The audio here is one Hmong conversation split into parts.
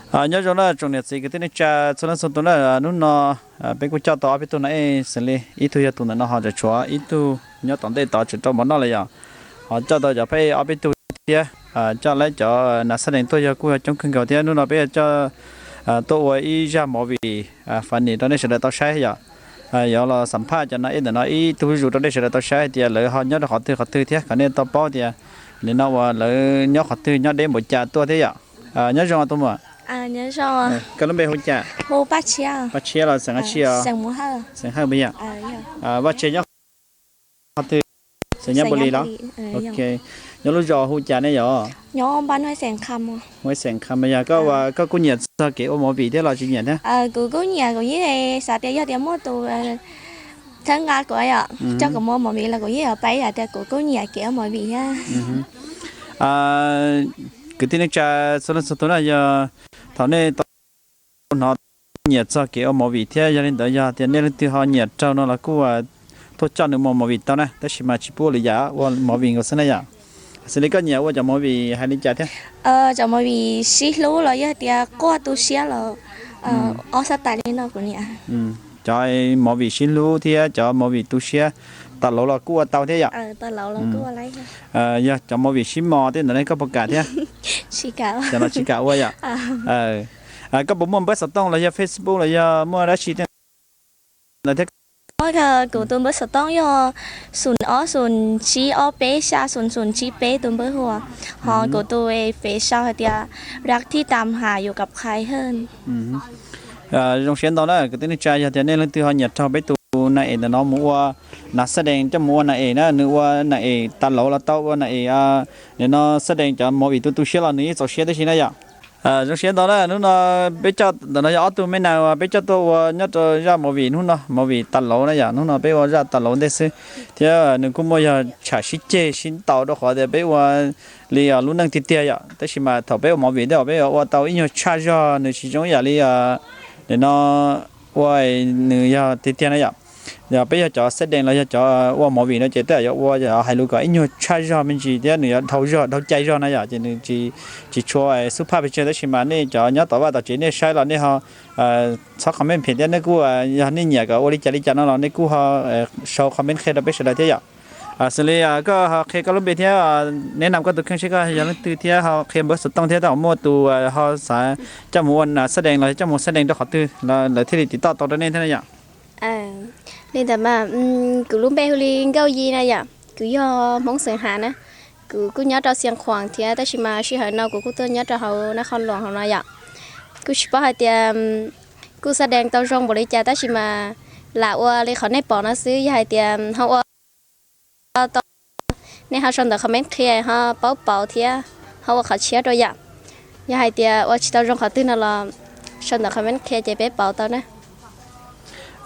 Nyob zoo na tsoom niam txiv kwv tij neej tsa txhua leej txhua tus na, hnub no peb kuj coj tau ob peb tug nas ej xws li ib tug yog tus ntawm no ho tseem tshuav ib tug nyob tom ntej tod tseem rau mov noj li yom. Ho coj tau cov phab ej ob peb tug thiab, coj lawv cov nas xab dees tuaj yog kuj yog coob kawg nkaus thiab. Hnub no peb yuav coj tuaj ua ib zaj movie funny rau nej sawv daws tau saib yom. Yuav los xam phaj cov nas ej ntawm no ib tug zuj zus rau nej sawv daws tau saib hais tias lawv ho nyob rau qhov twg qhov twg thiab kom nej tau paub tias nim no uas lawv nyob qhov twg nyob deb npaum cas tuaj thiab yom. Nyob zoo tus muam, koj lub npe hu cas? Paj Tshiab los xeem Hawj? Xeem Hawj puas yog? Vaj Tshiab nyob qhov twg? Xeem Nyab Npu Lis los? Ok. Nyob lub zos hu cas ne yom? Hu Xeem Kham yog. Koj kuj nyiam txog kev ua movie thiab los tsis nyiam thiab? Kuv kuj nyiam, kuv yeej xav tias yog tias muaj tus txhawb nqa kuv yom, coj kuv mus ua movie los kuv yeej yuav pab yom, tias kuv kuj nyiam kev ua movie thiab. Kwv tij neej tsa txhua leej txhua tus na, yog thaum nej tau hnov nyiam txog kev ua movie thiab, yog li ntawd yog tias nej leej twg ho nyiam raug no los kuj tuaj coj nws mus ua movie tau na, tab sis mas tsis pub ua lwm yam, ua movie nkaus xwb na yom. Xws li koj nyiam ua cov movie hais li cas thiab? Cov movie sib hlub los yog tias quaj tu siab los ob xab tais li no kuv nyiam. Cov movie sib hlub thiab cov movie tu siab, tau laus los kuj ua tau thiab yom. Yog cov movie sib mos tej ntawd ne koj puas kam thiab? Cov no tsis kam ua yom. Koj puas muaj npawb xov tooj los yog Facebook los yog muaj dab tsi thiab? Kuv tus npawb xov tooj yog xoom ob xoom tsib ob peb xya xoom xoom tsib peb tus npawb hu, ho kuv tus fev sau hais tias Rak Thij Tam Ham Yus Kab Khai Hawj. Zoo siab ntau na kwv tij neej tsa, yog tias nej leej twg ho nyiam raug peb tus nas es ntawm no mus ua nas xab dees, coj mus ua nas es na, nws ua nas es tau laus los tau, ua nas es nim no xab dees cov movie tu tu siab los nws yeej txaus siab tib si na yom. Zoo siab ntau na, hnub no peb coj ntawm no yog ob tug me nas uas peb coj tuaj ua nyob rau zaj movie hnub no, movie tau laus na yom. Hnub no peb ua zaj tau laus ntej xwb, thiab nws kuj muaj yog tsham sib ceg sib ntaus rau qhov tias peb ua li lub neej tiag tiag yom, tab sis mas thaum peb ua movie tej zaum peb yuav ua tau ib nyuag tshaj zog, nws tsis zoo ib yam li nim no ua nws yog tiag tiag na yom. Yog peb yog cov xab dees los yog cov ua movie no ces tej zaum yuav ua hais lus kom ib nyuag tshaj zog me ntsis thiab nws yuav dhau zog dhau cai zog na yom, ces nws tsis tshua xub phaj pes tsawg, tab sis mas nej cov nyob tom vaj tom tsev nej saib los nej ho txhob comment phem thiab, nej kuj yog nej nyiam kom ua li cas li cas no los nej kuj ho sau comment qhia rau peb sawv daws thiab yom. Xws li koj ho qhia koj lub npe thiab, neb nam koj tus kheej seb koj yog leej twg thiab ho qhia npawb xov tooj thiab, tej zaum muaj tus ho xav coj mus ua nas xab dees los coj mus xab dees rau qhov twg los lawv thiaj li tiv toj tau rau nej thiab na yom. Li ntawd mas, kuv lub npe hu li Nkauj Yi na yom, kuv yog Hmoob Xeem Hav na, kuv kuj nyob rau Xiav Khuam thiab, tab sis mas sij hawm no kuv kuj tuaj nyob rau hauv Nab Qhoos Luam hauv no yom. Kuj tsis paub hais tias kuj xab dees tau zoo npaum li cas, tab sis mas lam ua li qhov nej pom no xwb, yog hais tias ho ua tau, nej ho sau ntawv comment qhia ho paub pauv thiab ho ua qhov tshiab rau yom. Yog hais tias ua tsis tau zoo qhov twg no los sau ntawv comment qhia ces peb pauv tau na.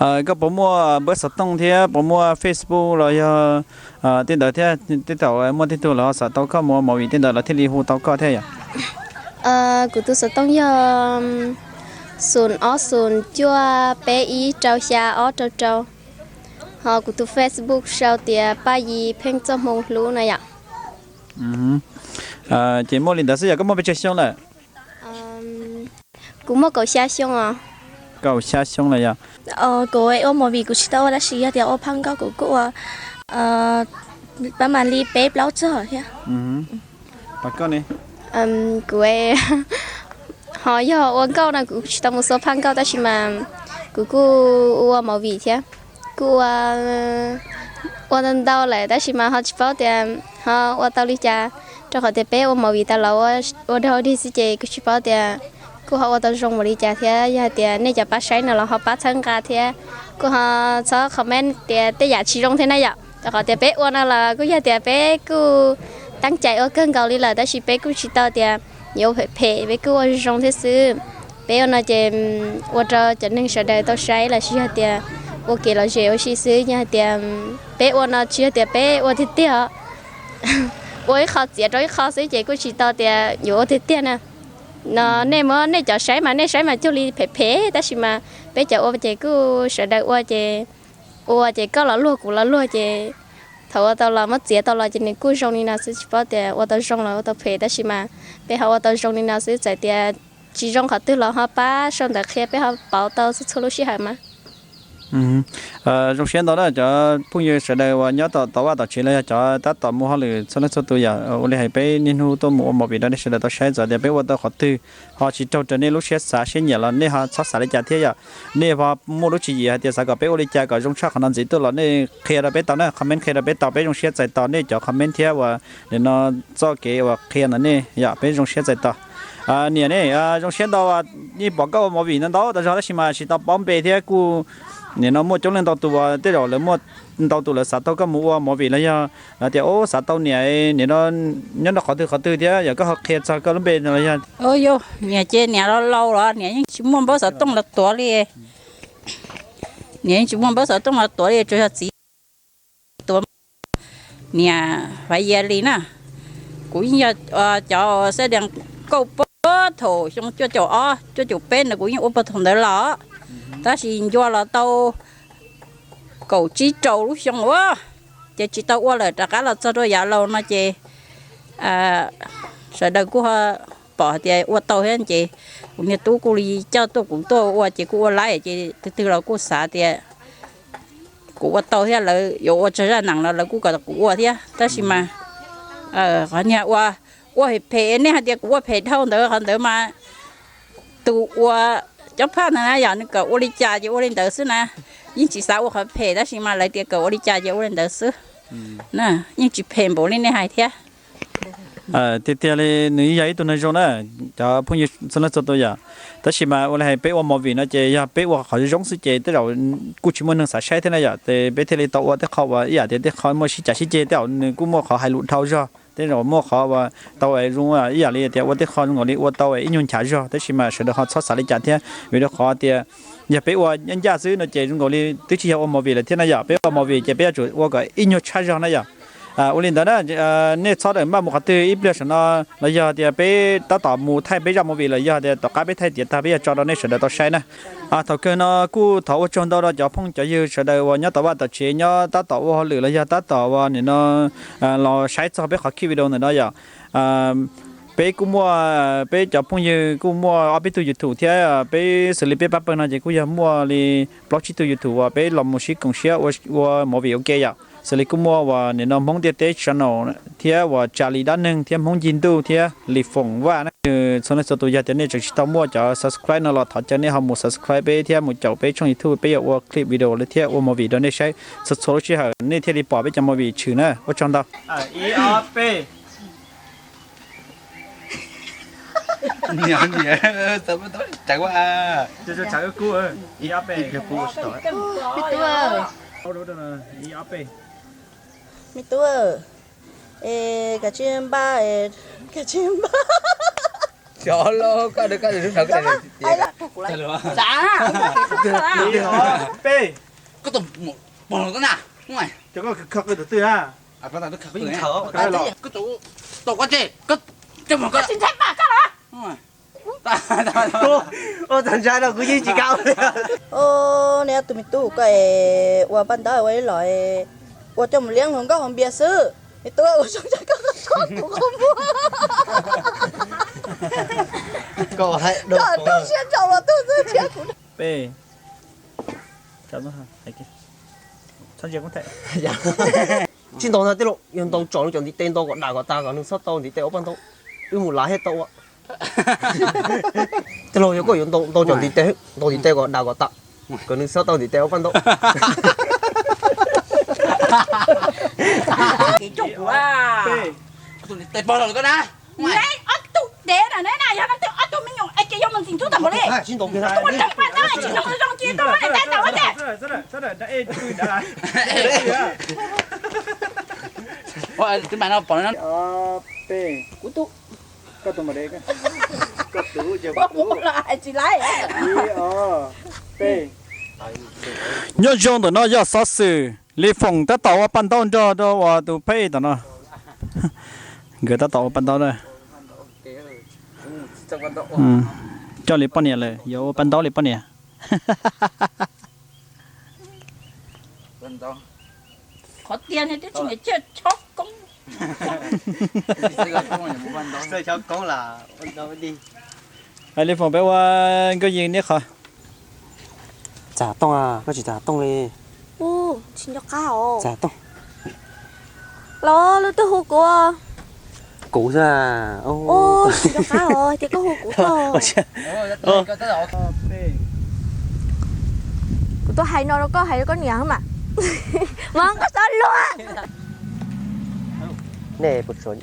Koj puas muaj npawb xov tooj thiab puas muaj Facebook los yog tej ntawd thiab, tej thaum muaj tej tug lawv ho xav tau koj mus ua movie tej ntawd lawv thiaj li hu tau koj thiab yom? Kuv tus xov tooj yog xoom ob xoom cuaj peb ib rau xya ob rau rau, ho kuv tus Facebook sau tias Paj Yi Pheej Txoj Hmoo Hlub na yom. Ces muaj li ntawd xwb yog koj muaj pes tsawg xyoo lawm? Kuv muaj kaum xya xyoo os. Kaum xya xyoo lawm yog? Kuv ua movie kuv tsis tau ua tab sis yog tias ua phaj nkauj kuv kuj ua pab mam li peb plaub txog thiab. Koj ne? Kuv ho yog ua nkauj no kuv tsis tau mus xua phaj nkauj tab sis mas kuv kuj ua movie thiab, kuj ua ua ntau ntau lawm tab sis mas ho tsis paub tias ho ua tau li cas, rau qhov tias peb ua movie tas los ua dog dig xwb ces kuv tsis paub tias kuj ho ua tau zoo npaum li cas thiab. Yog hais tias nej cov pab saib no los ho pab txhawb nqa thiab kuj ho txhob comment tias tej yam tsis zoo thiab na yom, rau qhov tias peb ua no los kuj yog tias peb kuj teeb cai ua kawg nkaus li lawm tab sis peb kuj tsis tau tias yuav ua phem phem, peb kuj ua zoo zoo thiab xwb. Peb ua no ces ua rau cov neeg sawv daws tau saib los sis yog tias ua kev lom zem ua si xwb. Yog hais tias peb ua no tsis yog tias peb ua tiag tiag, ua ib qho txiav rau ib qho xwb ces kuj tsis tau tias yuav ua tiag tiag na. No nej muab nej cov saib mas nej saib mas cuag li phem phem tab sis mas peb cov ua ces kuj sawv daws ua ces ua ces koj los luag kuv los luag ces thaum ua tau los muab txiav tau los ces nws kuj zoo li no xwb, tsis paub tias ua tau zoo los ua tau phem tab sis mas peb ho ua tau zoo li no xwb. Txawm tias Tsis zoo qhov twg los ho pab sau ntawv qhia peb ho pauv tau txhua txhua lub sij hawm mas. Zoo siab ntau na cov phooj ywg sawv daws uas nyob tom vaj tom tsev los yog cov tab tom mus hauj lwm txhua leej txhua tus yom. Ua li hais peb niaj hnub tuaj mus ua movie rau nej sawv daws tau saib, txawm tias peb ua tau qhov twg ho tsis raug raws nej lub siab xav siab nyiam los nej ho txhob xav li cas thiab yom. Nej ho muaj lub tswv yim hais tias xav kom peb ua li cas kom zoo tshaj qhov no ntxiv tuaj los nej qhia rau peb tau na, comment qhia rau peb tau, peb zoo siab txais tos nej cov comment thiab uas nim no txoj kev uas qhia ntawm nej yom, peb zoo siab txais tos. Niam ne, zoo siab ntau, yeej pom koj ua movie ntau ntau tas zog tab sis mas tsis tau paub npe thiab kuj nim no muaj coob leej ntau tus uas tej zaum lawv muaj ntau tus lawv xav tau koj mus ua movie los yog lawv tias ub xav tau niam nim no nyob rau qhov twg qhov twg thiab yog koj ho qhia txog koj lub npe no los yog. Yog niam ces niam los laus los niam yeej tsis muaj npaub xov tooj los tuav li. Niam yeej tsis muaj npaub xov tooj los tuav li, tsuas yog txiv tuav. Niam Faiv Yia Lis na, kuv yeej yog cov xab dees kauj pab thaum xyoo cuaj caum ob cuaj caum peb ntawd kuv yeej ua puag thaum ntawd los, tab sis ncua los tau kaum tsib rau lub xyoo ua, ces tsis tau ua lawm, rov qab los txog rau yav laus no ces sawv daws kuj ho pom hais tias ua tau thiab ces kuv niag tub kuj li coj tuaj kuv tuaj ua ces kuj ua laib ces twg twg los kuj xav tias kuv ua tau thiab lawv yuav ua tsaug zaj nees los lawv kuj kom kuv ua thiab tab sis mas qhov niag ua, ua phem phem nej hais tias kuv ua phem dhau ntawd qhov ntawd mas tus ua cov phaj ntawd na yog nws kom ua li cas ces ua li ntawd xwb na. Yeej tsis xav ua qhov phem tab sis mas lawv tias kom ua li cas ces ua li ntawd xwb. Yeej tsis phem npaum li nej hais thiab. Tiag tiag li nws yog ib tug neeg zoo na, cov phooj ywg txhua leej txhua tus yom. Tab sis mas ua li hais peb ua movie no ces yog peb ua qhov zoo xwb ces tej zaum kuj tsis muaj neeg xav saib thiab na yom, ces peb thiaj li tau ua tej qho uas ib yam tias tej qho muaj sib cav sib ceg tej zaum nws kuj muaj qhov hais lus dhau zog, tej zaum muaj qhov uas tau es zoo ib yam li tias ua tej qho zoo nkaus li ua tau es ib nyuag nchav zog tab sis mas sawv daws ho txhob xav li cas thiab vim rau qhov tias yog peb ua ncaj ncaj xwb no ces zoo nkaus li twb tsis yog ua movie lawm thiab na yom. Peb ua movie ces peb yuav tsum ua kom ib nyuag tshaj zog na yom. Ua li ntawd na, nej txhob daws npaj mus qhov twg ib pliag saum no los yog tias peb tab tom mus thaij peb zaj movie los yog tias tom qab peb thaij tiav tag peb yuav tso rau nej sawv daws tau saib na. Thaum kawg no kuj thov ua tsaug ntau rau cov phooj cov ywg sawv daws uas nyob tom vaj tom tsev nyob tab tom ua hauj lwm los yog tab tom uas nim no los saib txog peb qhov clip video ntawm no yom. Peb kuj muaj, peb cov phooj ywg kuj muaj ob peb tug YouTube thiab peb xws li peb pab pawg no ces kuj yog muaj li plaub tsib tug YouTube uas peb los mus sib koom siab ua movie ua ke yom. Xws li kuj muaj uas nim no Hmoob Ntiaj Teb channel thiab uas Tsa Li Dab Neeg thiab Hmoob Ncig Ntuj thiab Li Foom Vaj na. Txhua leej txhua tus yog tias nej tseem tsis tau muaj cov subscribe no los thov caw nej ho mus subscribe peb thiab mus caum peb tshooj YouTube, peb yuav ua clip video thiab ua movie rau nej saib txhua txhua lub sij hawm nej thiaj li pom peb cov movie tshwm na. Ua tsaug ntau. Ib ob peb. Ib ob peb. Me tub, es kav tsij npaj, kav tsij npaj. Xyov los koj, koj, koj, koj, Ib ob peb. Koj tus pog los koj na. Cov koj khawv qw tus twg na? Koj tus tau koj ces koj tsis ntshai pam koj los? Ua txog ntshai no kuv yeej tsis kam. Nej ob tug me tub koj es ua paj ntaub ua ib los ua coj mus liab hluas nkauj hauv npias xwb. Me tub ua zoo ntshai koj txhob kuv qhov muag. Koj rau siab tso los tub xwb thiab kuv. Peb. Tsis ntau ntag tij laug, yog ntau tsom nws cov ntiv tes ntau kom dam kom tas kom nws txhob tau ntiv tes ua paj ntaub, wb mus lav thiaj tau ua. Tij laug, yog koj yuav ntau, ntau cov ntiv tes, ntau ntiv tes kom dam kom tas, kom nws txhob tau ntiv tes ua paj ntaub. Kev coj kuv a. Tus ntiv tes pog los koj na. Neb ob tug dev na, neb na yog leej twg ob tug me nyuam es kev yuav mus ntxim ntxub tag npaum li. Tus ua tseem paj ntaub tsis zoo zoo cia koj muab nws tais tau ua ntej. Kuv tus, kuv los hais tsis laib. Nyob zoo ntawm no yog xov xwm Li Foom tab tom ua paj ntaub nrog rau uas tus phab ej tom no. Nkawd tab tom ua paj ntaub na. Coj li poj niam lawm, yuav ua paj ntaub li poj niam. Qhov tiag ne twb tsis nyiam coj chob koob. Xav chob koob las ua ntau dig. Hais li foom peb ua Nkauj Yees niaj qhov. Txav tooj, koj tsis txav tooj li. Ub, tsis nco qab os. Txav tooj. Los lub twg hu kuv? Kuv xwb. Ub, tsis nco qab os, tias koj hu kuv tuaj. Kuv tuaj hais no rau koj, hais rau koj niam mas. Mas koj txhob luag. Nej puas tsuav